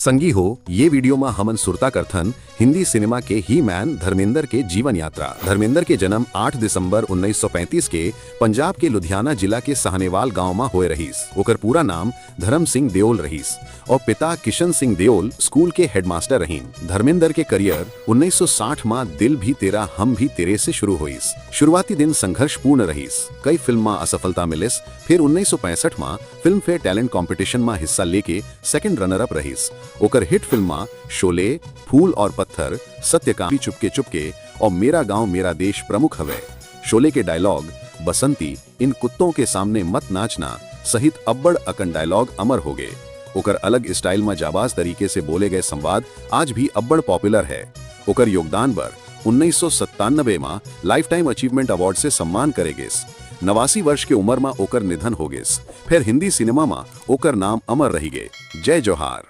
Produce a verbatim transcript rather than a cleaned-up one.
संगी हो, ये वीडियो में हमन सुरता करथन हिंदी सिनेमा के ही मैन धर्मेंद्र के जीवन यात्रा। धर्मेंद्र के जन्म आठ दिसंबर उन्नीस सौ पैंतीस के पंजाब के लुधियाना जिला के साहनेवाल गांव में होए रहीस। ओकर पूरा नाम धर्म सिंह देओल रहीस और पिता किशन सिंह देओल स्कूल के हेडमास्टर रहीन। धर्मेंद्र के करियर उन्नीस सौ साठ में दिल भी तेरा हम भी तेरे से शुरू होइस। शुरुआती दिन संघर्षपूर्ण रहीस, कई फिल्म में असफलता मिलिस, फिर उन्नीस सौ पैंसठ में फिल्म फेयर टैलेंट कंपटीशन में हिस्सा लेके सेकंड रनर अप रहीस। ओकर हिट फिल्म शोले, फूल और पत्थर, सत्यकामी, चुपके चुपके और मेरा गांव मेरा देश प्रमुख हवे। शोले के डायलॉग बसंती, इन कुत्तों के सामने मत नाचना सहित अब्बड़ अकन डायलॉग अमर हो गए। ओकर अलग स्टाइल में जाबाज तरीके से बोले गए संवाद आज भी अब्बड़ पॉपुलर है। ओकर योगदान बर उन्नीस सौ सत्तानबे में लाइफ टाइम अचीवमेंट अवार्ड से सम्मान करे गेस। नवासी वर्ष के उम्र में ओकर निधन हो गेस। फिर हिंदी सिनेमा में ओकर नाम अमर रही गे। जय जोहार।